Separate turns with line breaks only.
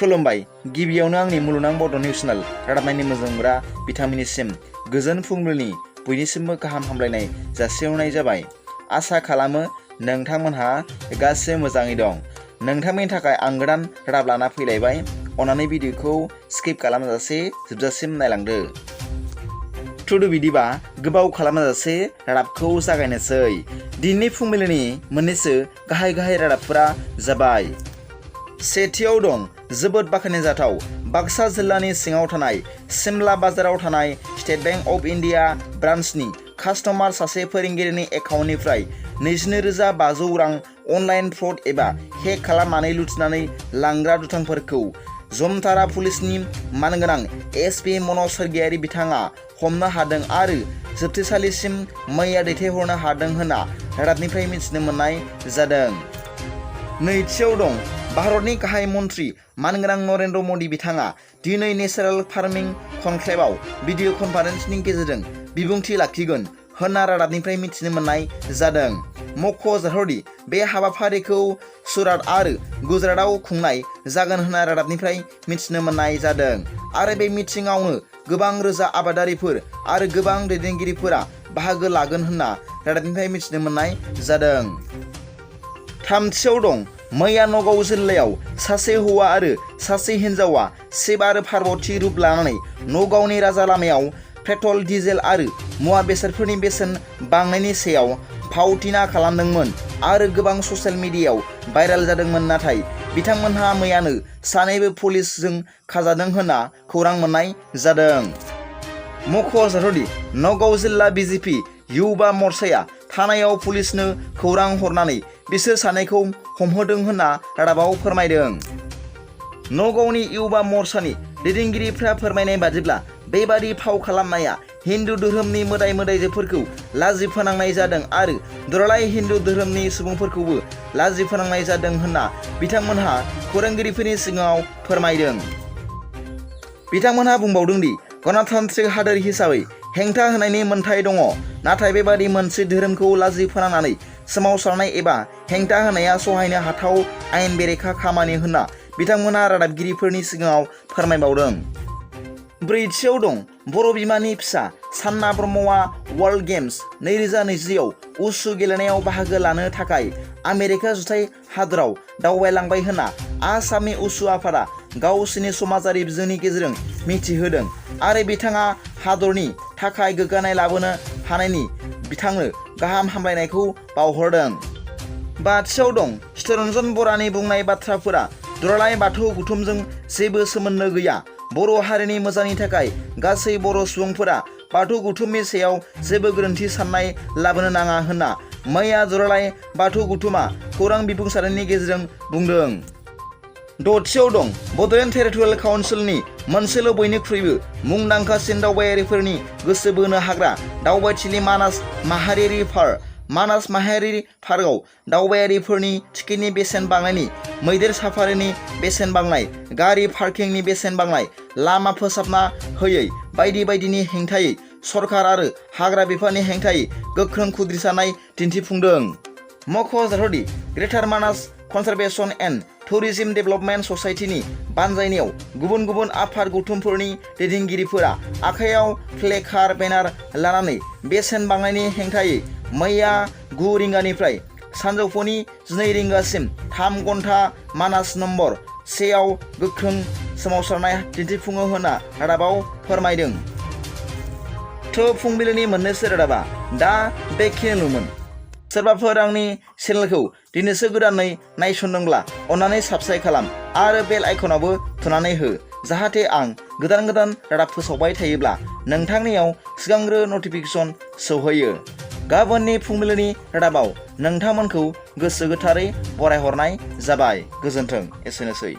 खुलुमबाय गिबियावनो आंनि मुलुगनां बड' निउस चेनेल रादाब नायनो मोजां मोनग्रा बिथांमोननिसिम गोजोन फुंबिलिनि बयनिसिमबो गाहाम हामलायनाय जासिहरनाय जाबाय। आसा खालामो नोंथांमोनहा गासिबो मोजाङै दं। नोंथांमोननि थाखाय आं गोदान रादाब लाना फैलायबाय। अन्नानै भिडिअखौ स्किप खालामाजासे जोबजासिम नायलांदो। थुदो बिदिबा गोबाव खालामाजासे रादाबखौ जागायनोसै। दिनैनि फुंबिलिनि मोननैसो गाहाय रादाबफोरा जाबाय। सेथियाव दं जोबोद बाख्नायजाथाव बाक्सा जिल्लानि सिङाव थानाय सिमला बाजाराव थानाय स्टेट बेंक अफ इन्डिया ब्रान्चनि कास्टमार सासे फोरोंगिरिनि एकाउन्टनिफ्राय 22,500 रां अनलाइन फ्रड एबा हेक खालामनानै लुथिनानै लांग्रा दुथांफोरखौ जमतारा पुलिसनि मानगोनां एसपि मनज सोरगियारि बिथाङा हमनो हादों आरो जोबथेसालिसिम मैया दैथायहरनो हादों होनना रादाबनिफ्राय मिथिनो मोननाय जादों। नैथियाव दं भारतनि गाहाय मन्त्रि मानगोनां नरेन्द्र मदि बिथाङा दिनै नेशनेल फार्मिं कनक्लेभआव भिडिअ कनफारेन्सनि गेजेरजों बिबुंथि लाखिगोन होनना रादाबनिफ्राय मिथिनो मोननाय जादों। मख'जाथावदि बे हाबाफारिखौ सुरात आरो गुजरातआव खुंनाय जागोन होनना रादाबनिफ्राय मिथिनो मोननाय जादों आरो बे मिटिंआवनो गोबां रोजा आबादारिफोर आरो गोबां दैदेनगिरिफोरा बाहागो लागोन होनना रादाबनिफ्राय मिथिनो मोननाय जादों। थामथियाव दं मैया नगाव जिल्लायाव सासे हौवा आरो सासे हिन्जावा शिब आरो पार्बती रुप लानानै नगावनि राजा लामायाव पेट्रल डिजेल आरो मुवा बेसादफोरनि बेसेन बांनायनि सायाव फावथिना खालामदोंमोन आरो गोबां ससियेल मिडियायाव भाइरेल जादोंमोन। नाथाय बिथांमोनहा मैयानो सानैबो पुलिसजों खाजादों होनना खौरां मोननाय जादों। मख'जाथावदि नगाव जिल्ला बिजेपि युवा मर्चाया थानायाव पुलिसनो खौरां हरनानै बिसोर सानैखौ हमहोदों होनना रादाबाव फोरमायदों। नगावनि युवा मर्चानि दैदेनगिरिफ्रा फोरमायनाय बादिब्ला बेबादि फाव खालामनाया हिन्दु धोरोमनि मोदाय मोदायजोफोरखौ लाजि फोनांनाय जादों आरो दुलाराय हिन्दु धोरोमनि सुबुंफोरखौबो लाजि फोनांनाय जादों होनना बिथांमोनहा खौरांगिरिफोरनि सिगाङाव फोरमायदों। बिथांमोनहा बुंबावदों दि गणतान्त्रिक हादोर हिसाबै हेंथा होनायनि मोन्थाय दङ, नाथाय बेबादि मोनसे धोरोमखौ लाजि फोनांनानै सोमावसारनाय एबा हेंथा होनाया सहायनो हाथाव आयेन बेरेखा खामानि होनना बिथांमोनहा रादाबगिरिफोरनि सिगाङाव फोरमायबावदों। ब्रैथियाव दं बर' बिमानि फिसा सानना ब्रह्मआ वर्ल्ड गेम्स 2020आव उसु गेलेनायाव बाहागो लानो थाखाय आमेरिका जुथाइ हादराव दावबायलांबाय होनना आसामनि उसु आफादा गावसिनि समाजारि बिजोंनि गेजेरजों मिथिहोदों आरो बिथाङा हादरनि थाखाय गोग्गानाय लाबोनो हानायनि बिथांनो गाहाम हामलायनायखौ बावहरदों। बाथियाव दं चित्तरन्जन बरानि बुंनाय बाथ्राफोरा दुलाराय बाथौ गुथुमजों जेबो सोमोन्दो गैया। बर' हारिनि मोजांनि थाखाय गासै बर' सुबुंफोरा बाथौ गुथुमनि सायाव जेबो गोरोन्थि साननाय लाबोनो नाङा होनना मैया दुलाराय बाथौ गुथुमा खौरां बिबुंसारनायनि गेजेरजों बुंदों। दथियाव दं बड'लेण्ड टेरिटरियेल काउन्सिलनि मोनसेल' बयनिख्रुइबो मुंदांखासिन दावबायारिफोरनि गोसो बोनो हाग्रा दावबायथिलि मानास माहारियारि पार्क। मानास माहारियारि पार्कआव दावबायारिफोरनि टिकेटनि बेसेन बांनायनि, मैदेर साफारिनि बेसेन बांनाय, गारि पार्किंनि बेसेन बांनाय, लामा फोसाबना होयै बायदि बायदिनि हेंथायै सरकार आरो हाग्रा बिफाननि हेंथायै गोख्रों खुद्रिसानाय दिन्थिफुंदों। मख'जाथावदि ग्रेटार मानास कनजारभेशन एन्ड टुरिज्म डेभेलपमेन्ट ससाइटिनि बानजायनायाव गुबुन गुबुन आफाद गौथुमफोरनि दैदेनगिरिफोरा आखायाव प्लेकार्ड बेनार लानानै बेसेन बांनायनि हेंथायै मैया 9 रिंगानिफ्राय सानजौफुनि 12 रिंगासिम 3 घन्टा मानास नम्बर 1 आव गोख्रों सोमावसारनाय दिन्थिफुङो होनना रादाबाव फोरमायदों। फुंबिलिनि मोननैसो रादाबा दा बेखिनिल'मोन। सोरबाफोर आंनि चेनेलखौ दिनैसो गोदानै नायसनदोंब्ला अन्नानै साबस्क्राइब खालाम आरो बेल आइकनावबो थुनानै हो, जाहाथे आं गोदान रादाब फोसावबाय थायोब्ला नोंथांनियाव सिगांग्रो नटिफिकेसन सौहैयो। गाबोननि फुंबिलिनि रादाबाव नोंथांमोनखौ गोसो गोथारै बरायहरनाय जाबाय। गोजोन्थों। एसेनोसै।